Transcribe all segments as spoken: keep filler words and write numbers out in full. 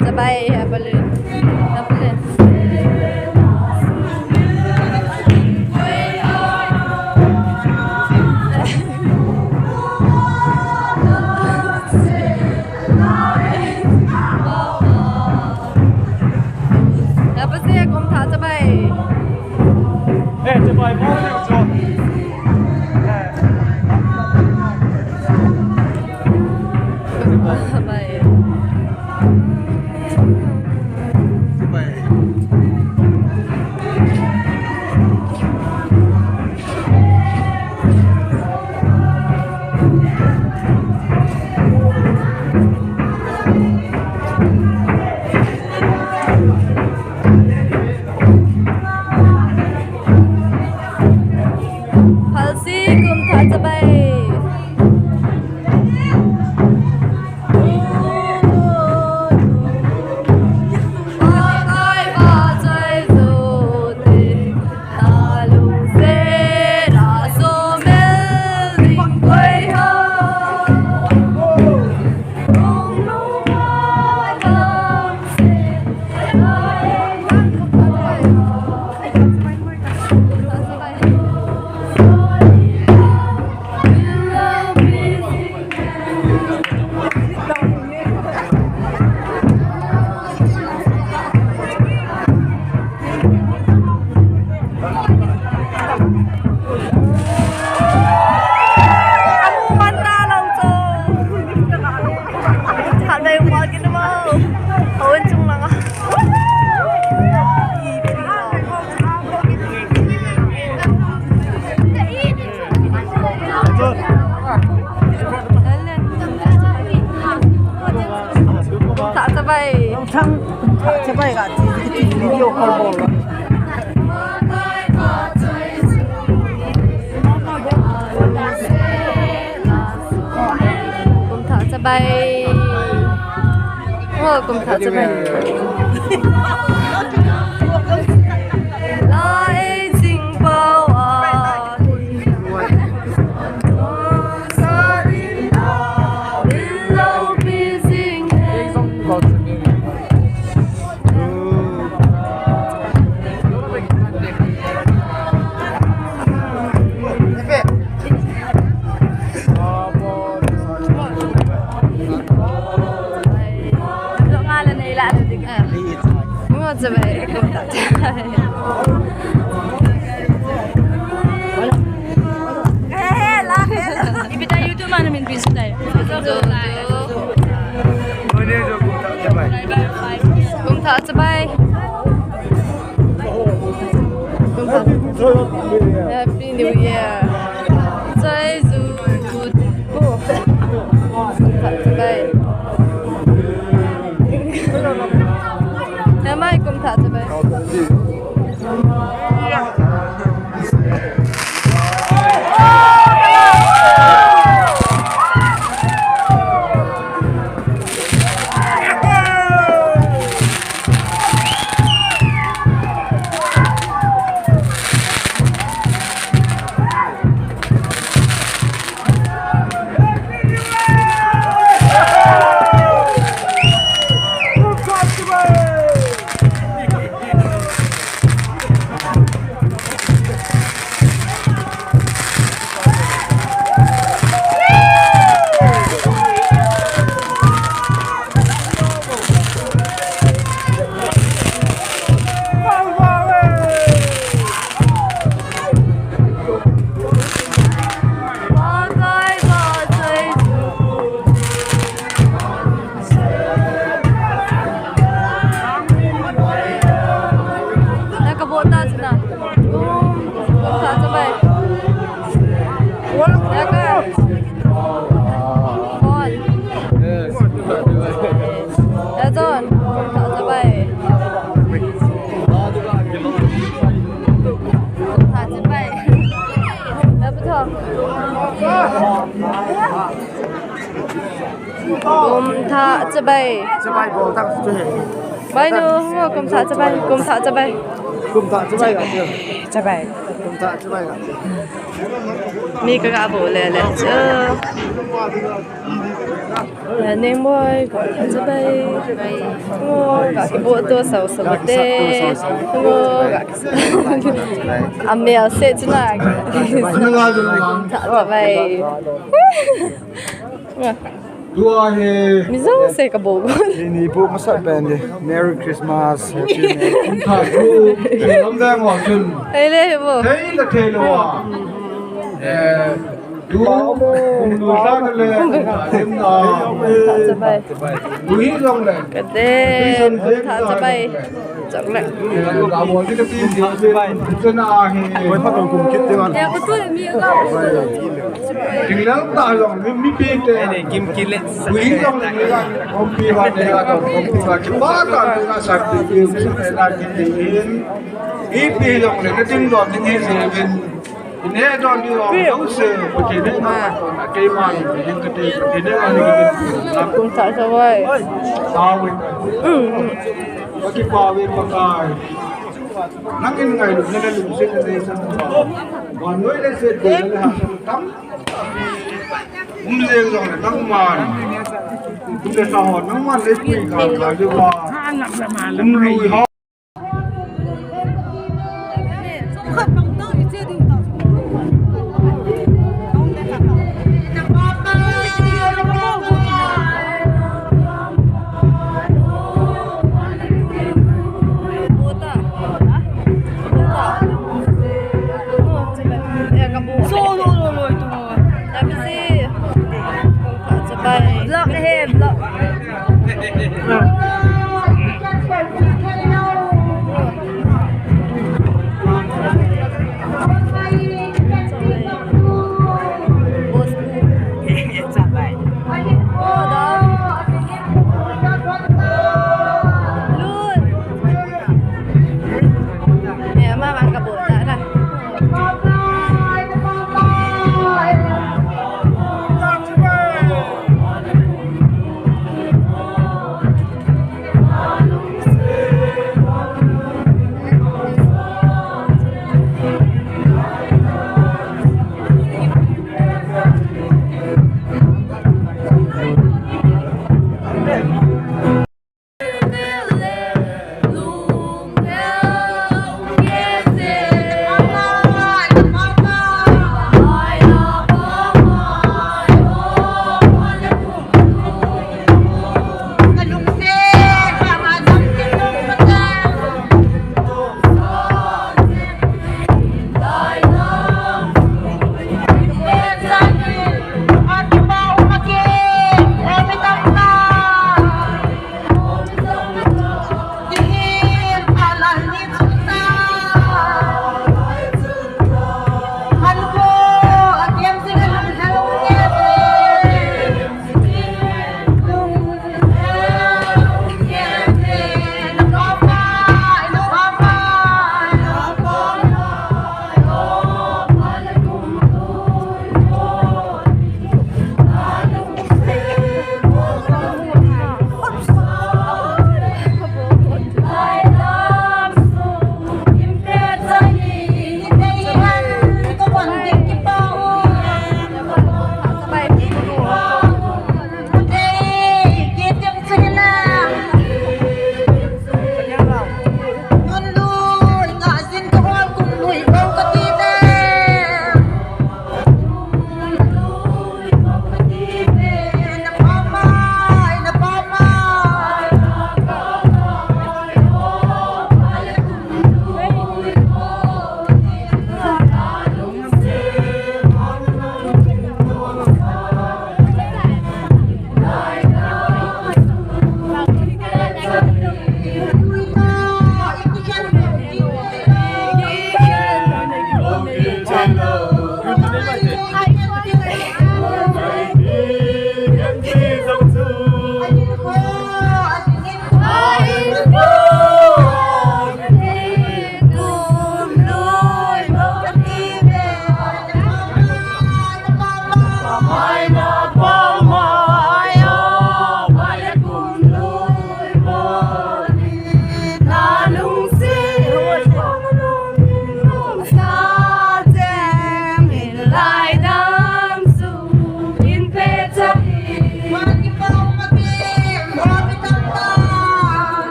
Sabay, ha, balloon. Ha, balloon. Apa sih, kum thah chabai. Eh, chabai, mau ni cho. Chabai. Chabai. Phalsi kum thah chabai. Thah chabai. Thah chabai ka ti, ti, ti, video call bol. Kum thah chabai. Oh, kum thah chabai. Lai sing pao a. Kum thah chabai. Happy New Year. Jai Ju. Kum thah chabai. Namai kum thah chabai. Chabai. Chabai bol tang chu he. Bai nu, ngo kum thah chabai, kum thah chabai. Kum thah chabai ga chu. Chabai. Kum thah chabai ga chu. Mi ka ga bol le le chu. Ya neng boi, kum thah chabai. Ngo, ga ki bol to sau sau te. Ngo, ga ki a mel se chu na. Kum thah chabai. Tua hi. Mi jong se ka bol. Ni ni bu masa pen di. Merry Christmas. Happy New Year. Kum thah chu, lam le ngol chun. Hei le, hei bo. Thei le thei le wa. Eh, tu, kum tu sa le. Kum thah chabai. Tu hi jong le. Ka de, kum thah chabai. Chok le. Ka bol di ka ti di. Chun a hi. Koi pa kum kit te wan. Ya, ko tu mi ka. Tinglang ta jong mi, mi pi te. Ene, kim kile. Ui jong le la, kompi va te la, kompi va. Ba ta te la sa ti ki, sa te la ki te in. I pi jong le, ka ting don ni se vin. Ine don ni o, se, ko te ne ma, ko na ke ma ni, ni ka te, ko te ne ma ni ki. Kum thah chabai. Sa wi. Mm. Ko ki pa wi pa kai. Nang in ngai lu, ne lu se ne sa. Wan noi le se, ko le ha tam. Um le jong le nangman. Um le sa ho nangman le pui ka ka le wa. Um lui ho. Vlog ahi, vlog.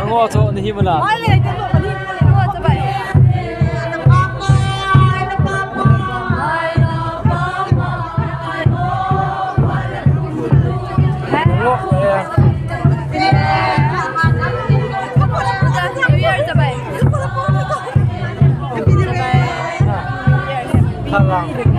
Ngo cho ni hi mala. Happy New Year.